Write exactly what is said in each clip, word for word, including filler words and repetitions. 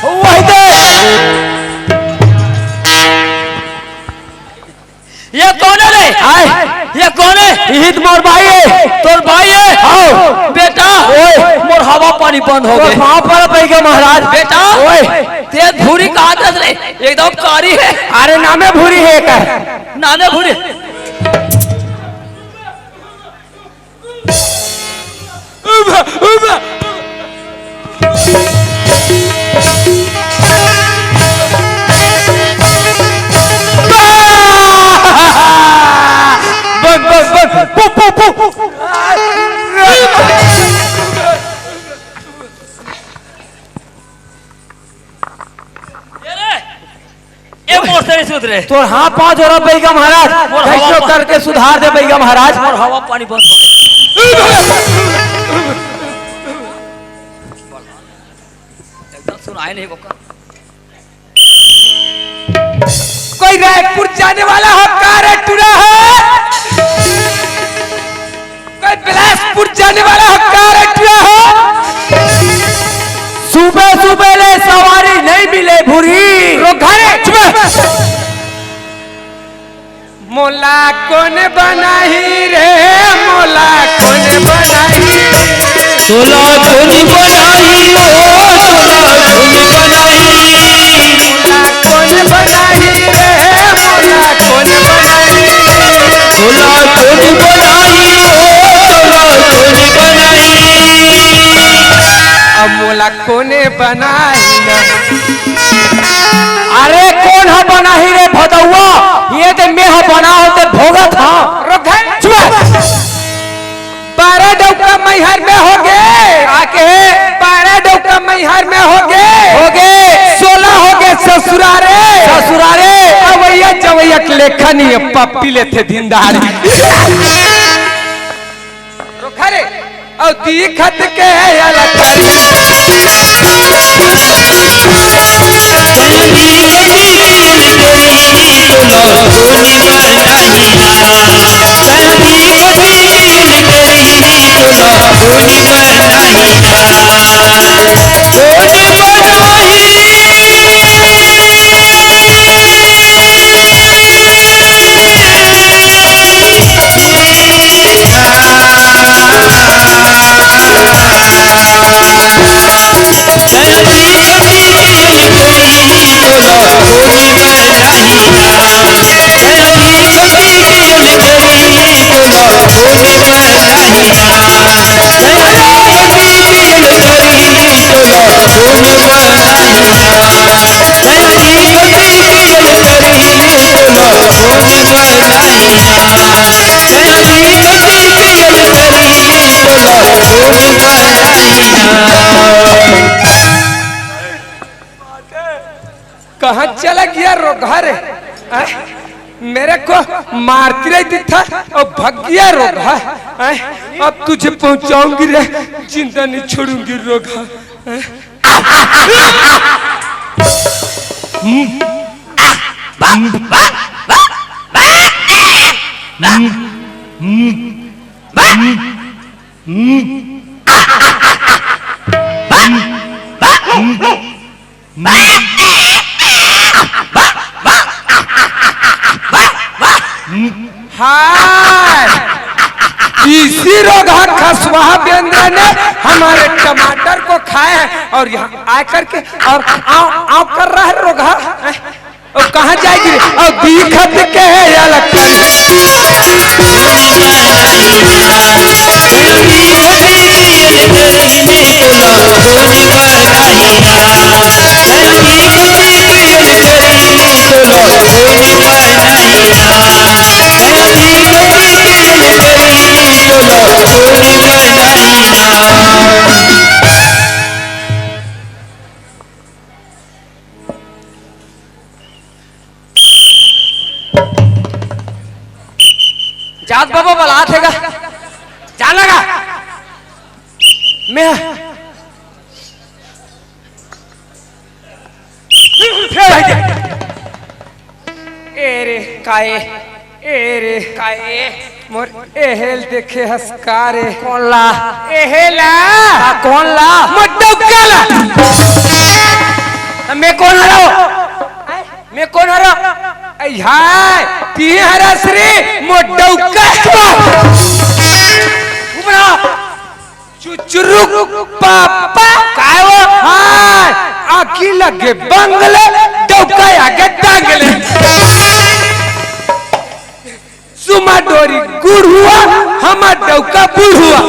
वही दे। ये कौन है रे? आय। ये कौन है? इही तो मोर भाई है। तोर भाई है? हाँ। बेटा, ओए। मोर हवा पानी बंद हो तोर गए। पाँव पर पड़ गया महाराज। बेटा, ओए। ते भूरी कहाँ दस रे? एकदम कारी है। अरे नामे भूरी है कर। नामे भूरी। बंद, बंद, बंद। पु, पु, पु। ये रे, ये मोर से नहीं सुधरे। तोर हाथ पाँव जोड़ा बैगा महाराज, मोर हवा कैसे पा- करके सुधार दे बैगा महाराज। मोर हवा पानी बंद हो गए। एकदम सुनाए नहीं ओकर। कोई रायपुर जाने वाला हो का रे टुरा हो? कोई बिलासपुर जाने वाला हो का रे टुरा हो? सुबह सुबह ले सवारी नहीं मिले भूरी। रो घरे। चुप। मोला कोन बनाही रे, मोला कोन बनाही। तोला कोन बनाही ओ, तोला कोन बनाही। मोला कोन बनाही रे, मोला कोन बनाही। तोला कोन बनाही ओ, तोला कोन बनाही। अब मोला कोने बनाही ना। अरे कोन ह बनाही रे भदौआ? ये ते मैं ह बना होते भोगत ह। रुक है। चुप। बारह डौका मैहर में हो गे। आके। बारह डौका मैहर में हो गे। हो गे। सोलह हो गे ससुरा रे। ससुरा रे। अवैया जवैया के लेखा नहीं है, पप्पी लेथे दिन दहाड़े। रुक रे, अउ दिखत के हे अलग। कहाँ चला गया रोगहा रे? हैं? मेरे को मारती रही थी था और भग गया रोगहा। हैं? अब तुझे पहुंचाऊंगी रे, जिंदा नहीं छोड़ूंगी रोगहा। हैं? हाय, इसी रोगहा खसवाहा बेंदरा ने हमारे टमाटर को खाया है और यहाँ आकर के और आव, आव कर रहा है रोगहा। और कहाँ जाएगी रे? और दिखत के है या लगता याद बाबा बलात हे गा। जा लगा। मैं ए रे, काय? ए रे, काय? मोर एहेल देखे हस का रे? कोन ला? एहेला। आ, कोन ला? मोर डौका ला। त मैं कोन हरव? मैं कोन हरव? ऐ हाय, तिहे हरस रे, मोर डौका। उबरा। चुचुरुक पापा। काय वो? हाय, आगी लगे बंगले, डौका आगे टांगले। सुमा डोरी गुड़हुआ, हमार डौका बुढ़ुआ।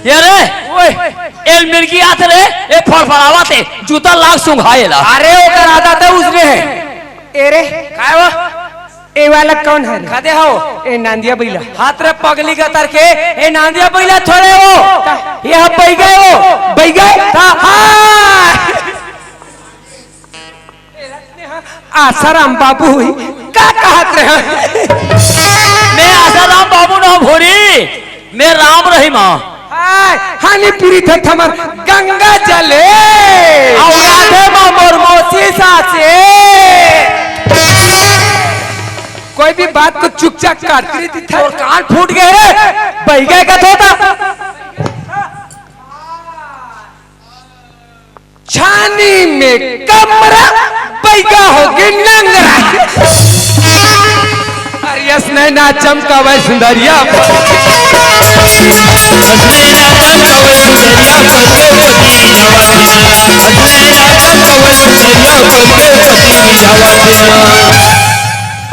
ये रे, ओए। एल मिर्गी आत रे, ए फड़फड़ावत हे, जूता लाग सुंघाए ला। अरे, ओकर आदत हे उसने हे। ए रे, काय वो? ए वाला कौन है रे? खादे हो? ए नांदिया बैला। हाथ रे पगली गतर के, ए नांदिया बैला थोड़े हो। ये ह बैगा हो, बैगा। हाँ। आसाराम बाबू हुई, का कहत रहे? मैं आसाराम बाबू न हों भोरी, मैं राम रहीम। हाय, हानि पीड़ित है थमर गंगा जले। अउ राधे मा मोर मौसी सासे। कोई भी बात को चुपचाप काट रही थी। तोर कान फूट गए रे, बह गए का थोता। छानी में कमरा, बैगा होगे नंगरा। अरे यस नैना चमकावे सुंदरिया।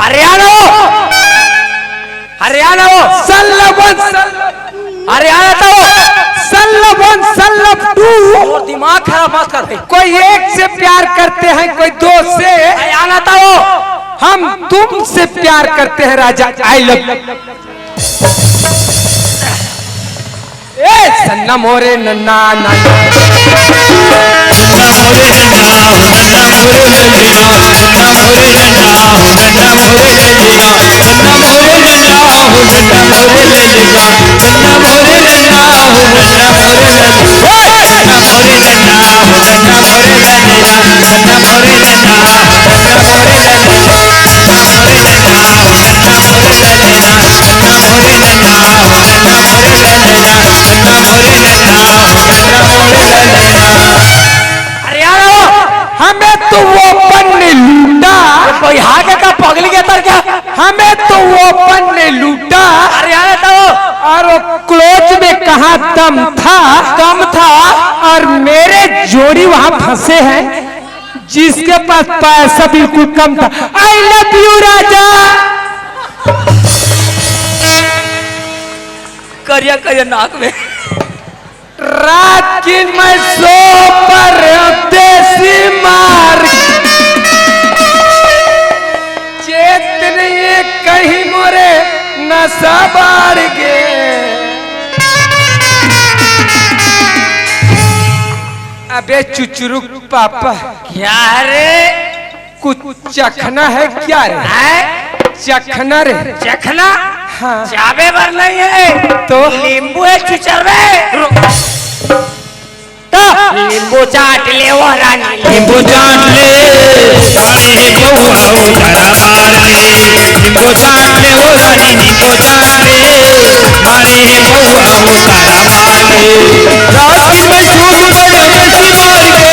हरियाणा हो, हरियाणा हो। सल्लवन, सल्लवन। हरियाणा तो। सल्लवन, सल्लव टू। और दिमाग खराब मत कर भाई। कोई एक से प्यार करते हैं, कोई दो से। हरियाणा तो। हम तुमसे प्यार करते हैं राजा, I love you। ए सन्ना मोरे नन्ना नन्ना। अरे यार, हमें तो वो पन ने लूटा। कोई हाके का पगली के तर क्या? हमें तो वो पन ने लूटा। अरे यार, तो और वो क्लोज में कहाँ दम था? कम था। और मेरे जोड़ी वहाँ फंसे हैं, जिसके पास पैसा बिल्कुल कम था। I love you राजा। करिया करिया नाक में। रात की मैं सो पर देसी मार। चेत नहीं कहीं मोरे नशा बाढ़ गे। अबे चुचुरुक पापा। क्या रे? कुछ चखना है क्या रे? हैं? चखना रे। चखना? हाँ। चाबे बर नहीं है। तो? नींबू है चुचर रे। तो? नींबू चाट ले वो रानी। नींबू चाट ले, पानी बउआ उतारा मार ले। नींबू चाट ले वो रानी, नींबू चाट ले, पानी बउआ उतारा मार ले। रात में झूठ गया बेटी मार के,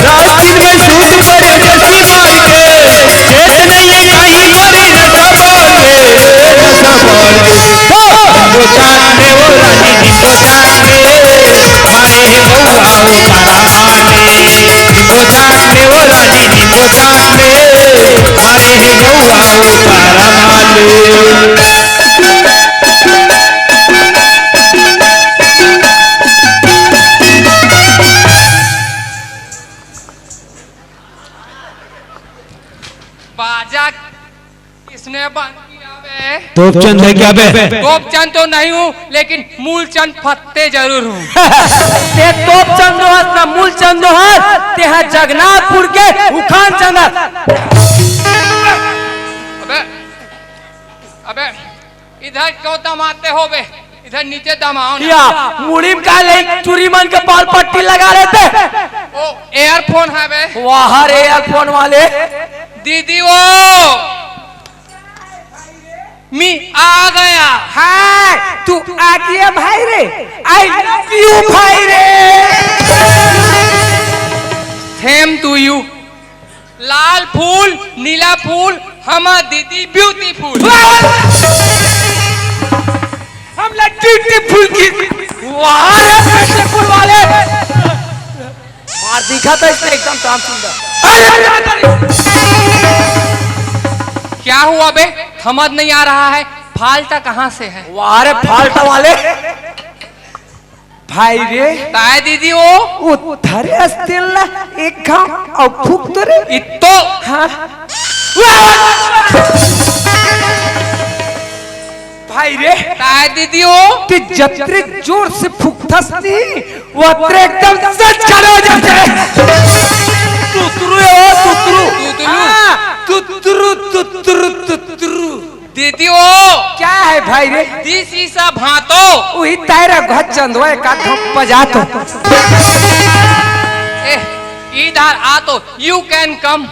रात में झूठ गया बेटी मार के। चेत नहीं कहीं मोरे नशा बाढ़ गे, नशा बाढ़ गे। हो, नींबू चाट ले वो रानी, नींबू चाट ले, पानी बउआ उतारा मार ले। नींबू चाट ले वो रानी, नींबू चाट ले, पानी बउआ उतारा मार ले। बाजा किसने बंद किया बे? तोपचंद है क्या बे? तोपचंद तो नहीं हूँ, लेकिन मूलचंद फत्ते जरूर हूँ। ते तोपचंद नोहस ना मूलचंद नोहस, ते हा जगन्नाथपुर के उखान चंद हस। अबे, इधर क्यों दमाते हो बे? इधर नीचे दमाओ ना। या, मुड़ी में का ले, चूरी मन के पाल पट्टी लगा लेते। ओ, earphone है बे। वाह रे, earphone वाले। दीदी वो, मी आ गया। हाय, तू आ गया भाई रे। I love you भाई रे। Same to you। लाल फूल, नीला फूल, हमार दीदी beautiful। हम लड्डू के फूल की। वाह रे, beautiful वाले। मार दिखा था इसने एकदम काम सुंदर। अरे, अरे, अरे, अरे। क्या हुआ बे? समझ नहीं आ रहा है, फाल्टा कहाँ से है? वाह रे, फाल्टा वाले। भाई रे। ताय दीदी वो। उधर अस्तिल ना एक घाव और फूक तो रे। इत्तो। हाँ। भाई रे। ताय दीदी वो। कि जतरे जोर से फूकथस नी, वतरे एकदम सच खड़े हो जाते हैं। तुतरू है वो, तुतरू। तुतरू। हाँ, तुतरू, तुतरू, तुतरू। दीदी वो। क्या है भाई रे? This is a भांतो। वही तायरा घर चंदवा का धप बजा तो। ए, इधर आ तो, you can come।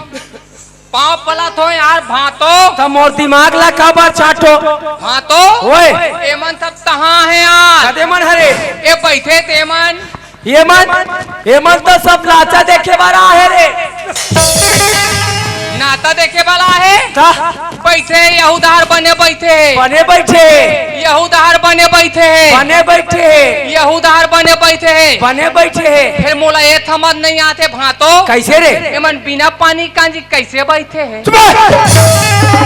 पाँव पला थो यार, भांतो। त मोर दिमाग ला काबर चाटो? भांतो। ओए। एमन सब तहाँ है यार। कदे मन हरे? ए बैठे तेमन। ये मन, ये मन तो सब नाचा देखे बर आहे रे। नाता देखे वाला है। का? बैठे यहू डहर बने बैठे है। बने बैठे। यहू डहर बने बैठे है। बने बैठे है। यहू डहर बने बैठे है। बने बैठे है। फिर मोला ये समझ नहीं आते भांतो। कैसे रे? एमन बिना पानी कांजी कैसे बैठे है? चुप रह।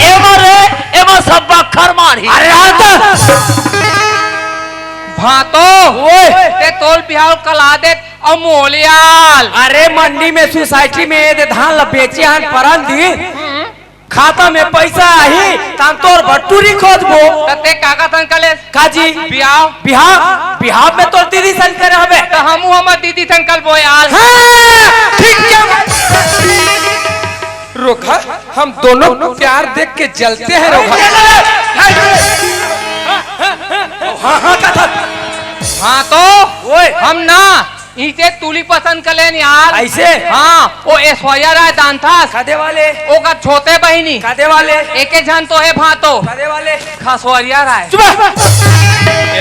एमा रे, एमा सब बखर मारही। अरे हाँ तो। भांतो। ओए। ते तोल बिहाव कला दे। अउ मोलियाल। अरे मंडी में सोसाइटी में ये दे धान ला बेचे हन परन दिन। खाता में पैसा आही, तान तोर बर टूरी खोजबो। त ते काका सन कले। काजी। बिहाव। बिहाव, बिहाव में तोर दीदी सन करे हबे। त हमू हमर दीदी सन कलबो यार। हाँ, ठीक है। रोका, हम दोनों प्यार देख के जलते हैं रोका। हाँ, हाँ, का था? हाँ तो, ओए। हम ना इसे तुली पसंद कर लेन यार। ऐसे? हाँ, वो ऐश्वर्या राय दांथास। कदे वाले? ओकर छोटे बहिनी। कदे वाले? एके झन तो है भांतो। कदे वाले? खसवरिया राय। चुप रह।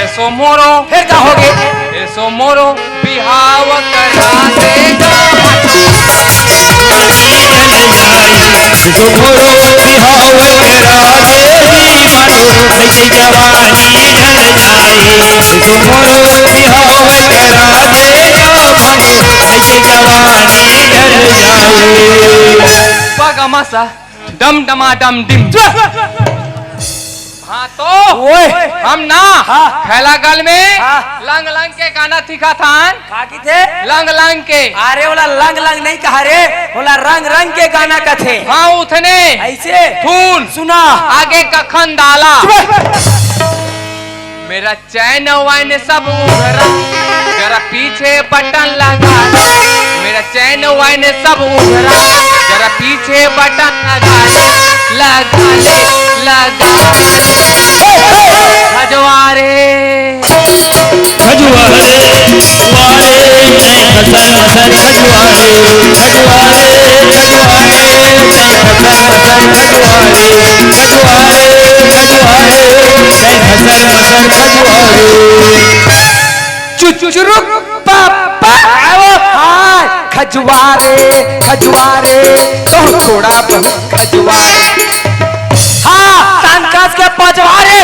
एसो मोरो। फिर का होगे? एसो मोरो। बिहाव करा देगा। एसो मोरो बिहाव करा देगी, मानो भई जवानी ढल जाए। एसो मोरो बिहाव करा देगा, मानो भई जवानी ढल जाए। पगमसा डम डमा डम डिम। हाँ तो ओए। हम ना हाँ। खैलागल में हाँ। लंग लंग के गाना सिखाथन। का किथे? लंग लंग के। अरे ओला लंग लंग नहीं कहा रे, ओला रंग रंग के गाना कथे। हाँ उतने। ऐसे? सुन। सुना। आगे कखन डाला। चुप। मेरा चैन वाइन सब उघरा, जरा पीछे बटन लगा ले। मेरा चैन वाइन सब उघरा, जरा पीछे बटन लगा ले, लगा ले, लगा ले। खजवारे। खजवारे, वारे, मैं खसर मसर खजवारे, खजवारे, खजवारे, मैं खसर मसर खजवारे, खजवारे, खजवारे, मैं खसर मसर खजवारे। चुचुरुक पापा, आओ, हाय, खजवारे, खजवारे, तो थोड़ा बहुत खजवारे। हाँ, तान कस के पजवारे।